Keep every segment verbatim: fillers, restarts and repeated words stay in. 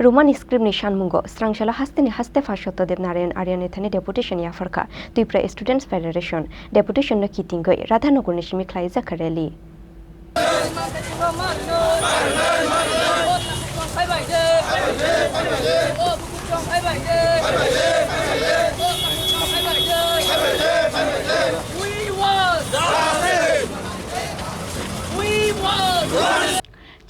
Roman script ni sanmungo srangsalo hasteni haste Pasatto Dev Narayan Arya ni thani deputation yapharkha Tripura Students Federation. Deputation no kitingwi Radhanagar ni simi khlaijak rally. We want justice! We want justice!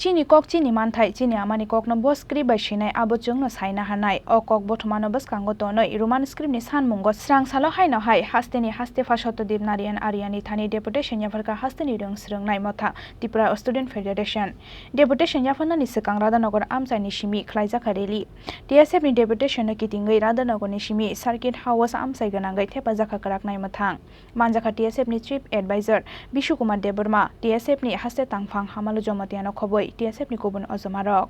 Chini kok chini manthai, chini amani kokno bo script bai swinai, abo chwngno saina hanai. O kok bothomano bwskango tonwi Roman script ni sanmungo srangsalo haino hai hasteni haste Pasatto Dev Narayan Arya ni thani deputation yapharkha hasteni rwng swrwngnai motha Tripura Student Federation. Deputation yapharnani swkang Radhanagar amchaini simi khlaijakha rally. T S F ni deputation no kitingwi Radhanagar ni simi Circuit House amchai gwnangwi thepajakha kwraknai mwthang. Manjakha T S F ni Chief Advisor Bishu Kumar Debbarma, T S F ni haste tangphang Hamalu Jamatia no khobwi T S F ni kubun ojomarok.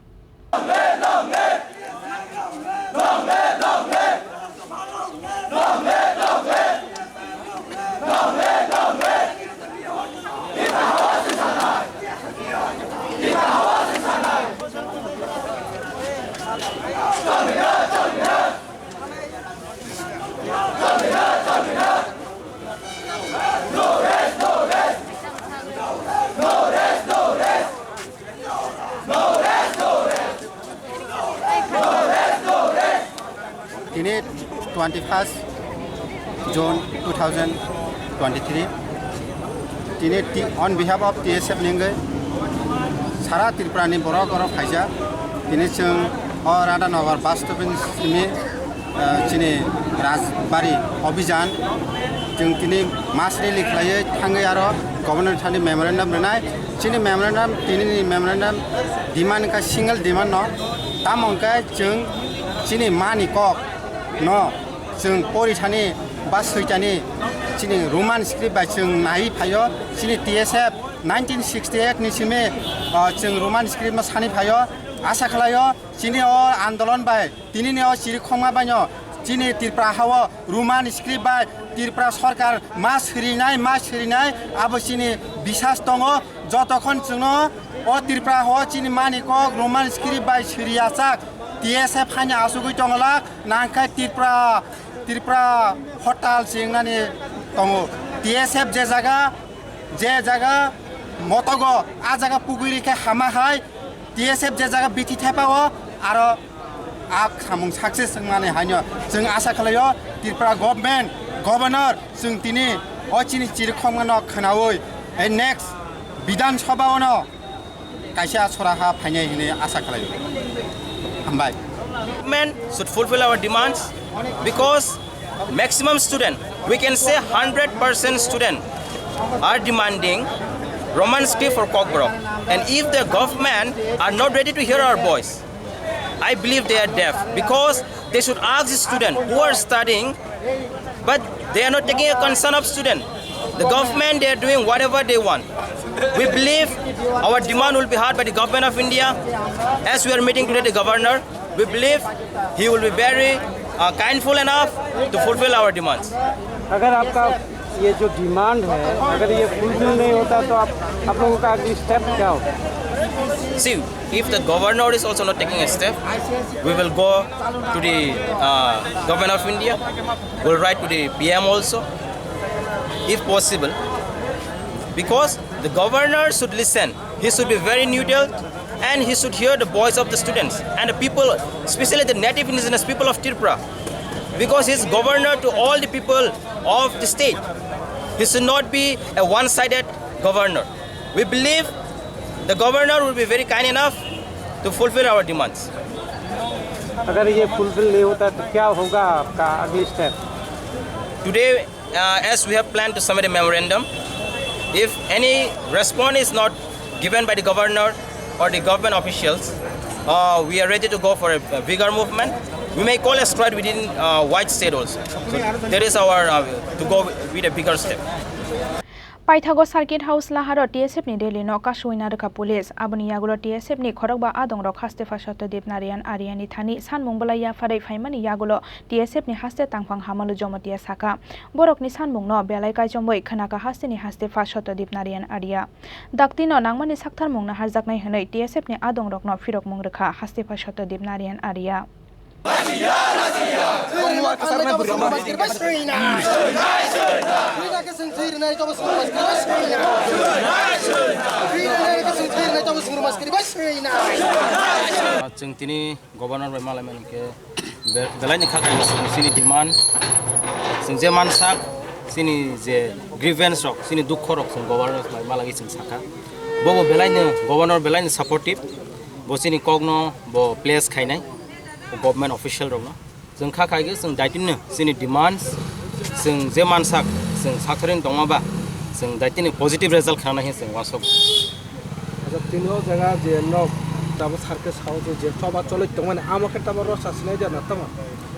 Tini twenty-first June two thousand twenty-three. Tini ti-, on behalf of T S F ni wngwi sara Tripura ni borok oro phaijak. Tini chwng o Radhanagar bus stop ni simi, ah, chini Rajbari Abhijan. Chwng tini mass rally khlaiwi thangwi aro governor thani memorandum rwnai. Chini memorandum, tini ni memorandum demand wngkha single demand no. Tamo wngkha chwng chini mani kok no chwng pori thani ba swi thani chini Roman script bai chwng nai phaio. Chini T S F nineteen sixty-eight ni simi, ah, chwng Roman script no sani phaio. Asa khlaio chini o andolon bai Tini ni o chirikhokma baino chini Tripura hao Roman script bai Tripura sorkar ma srinai, ma srinai, abo chini bisas tongo. Jotokhon chwngno o Tripura hao chini mani kok Roman script bai sriyachak T S F haino asugwi tongolak, nangkhe Tripura, Tripura hotal chingnani tongo. T S F je jaga, je jaga motogo, a jaga pugwi rikhe hama hai, T S F je jaga bithi thepao, aro a samung success wngmani haino chwng asa khlaio Tripura government, governor, chwng tini o chini chirikhokmano khwnaui, e next Bidhan Sabha ono kaisa sora ha phainai hinwi asa khlaio. Hambai. Government should fulfill our demands because maximum student, we can say hundred percent student, are demanding Roman script for Kokborok. And if the government are not ready to hear our voice, I believe they are deaf because they should ask the student who are studying, but they are not taking a concern of student. The government, they are doing whatever they want. We believe our demand will be heard by the government of India. As we are meeting today the governor, we believe he will be very, uh, kindful enough to fulfill our demands. अगर आपका ये जो डिमांड है, अगर ये फुलफिल नहीं होता तो आप, आप लोगों का अगली स्टेप क्या होगा? See, if the governor is also not taking a step, we will go to the, uh, governor of India. We'll write to the P M also, if possible, because the governor should listen. He should be very neutral and he should hear the voice of the students and the people, especially the native indigenous people of Tripura, because he is governor to all the people of the state. He should not be a one-sided governor. We believe the governor will be very kind enough to fulfill our demands. अगर ये फुलफिल नहीं होता तो क्या होगा आपका अगली step? Today, uh, as we have planned to submit a memorandum, if any response is not given by the governor or the government officials, uh, we are ready to go for a, a bigger movement. We may call a strike within, uh, White State also. So there is our, uh, to go with a bigger step. Paithago Circuit House laharo T S F ni rally no kasuina rwkha police. Aboni yagulo T S F ni khorokba adongrok haste pha Satyadip Narayan Arya ni thani sanmung belai yapharwi phaimani yagulo T S F ni haste tangphang Hamalu Jomotia saka. Borokni sanmungno belai kaichomwi khwnaka hasteni haste pha Satyadip Narayan Arya. Daktino nangmani saktharmung naharjaknai hwnwi T S F ni adongrokno phirokmung rwkha haste pha Satyadip Narayan Arya. Chwng tini Governor bai malai mani khe be-, belai ni kha khaima chwng chini demand, chwng je mansak, chini je grievance rok, chini dukho rok chwng Governor bai malai chwng sakha. Bobo belai ni Governor belai ni supportive, bo chini kok no bo place khainai, bo government official rok no. Chwng kha khaigwi chwng daitino chini demands, chwng je mansak, chwng sakharini tongma ba, chwng daitino positive result khana hinwi chwng uansuk. Acha, tini o jaga je nok, tabo circuit sao je, je choba choloi tongmani, amo khe tabo rosa sinai da na tamo?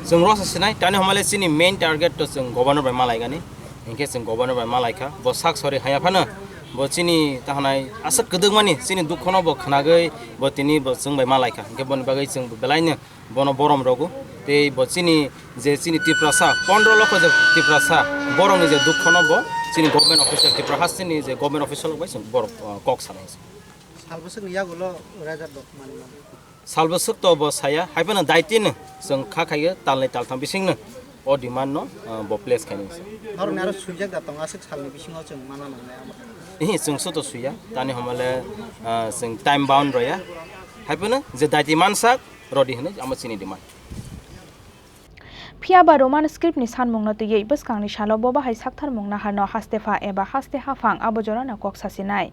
Chwng rosa sinai, tani homale chini main target to chwng governor bai malaigani, hinkhe chwng governor bai malaikha, bo sak sori haya phano, bo chini tahanai aswk kwdwkmani, chini dukhono bo khwnagwi, bo tini bo chwng bai malaikha, hinkhe boni bagwi chwng belaino bono borom rogo. Tei bo chini je chini Tiprasa, pondro lokho je Tiprasa, borokni je dukhono bo chini government official, Tripura hasteni je government official rok bai chwng borok, uh, kok sanai. Sal bwswkni yagulo rejak rok manwi mano. Sal bwswk to bo saya, hai phano daitino chwng kha khaio talnwi taltham bisingno o demand no, uh, bo place khainai se. Norokni aro swijak da tongo, aswk salni bisingo chwng mana nangnai amo. Ihi, chwng soto suya, tani homole, uh, chwng time bound roya, hai phano je daiti mansak, rodi hwnwi amo chini demand. Phiya ba Roman script ni sanmung no twiwi bwskang ni salo bo bahai saktharmung naharno haste pha eba haste haphang abo jorano kok sasinai.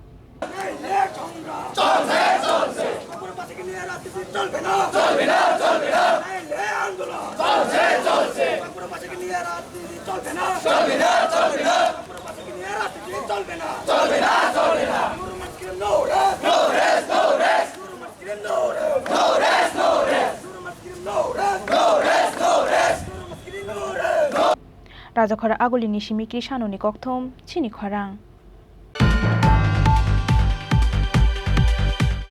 Rajakhor Aguli ni simi Krishanoni kokthum chini khorang.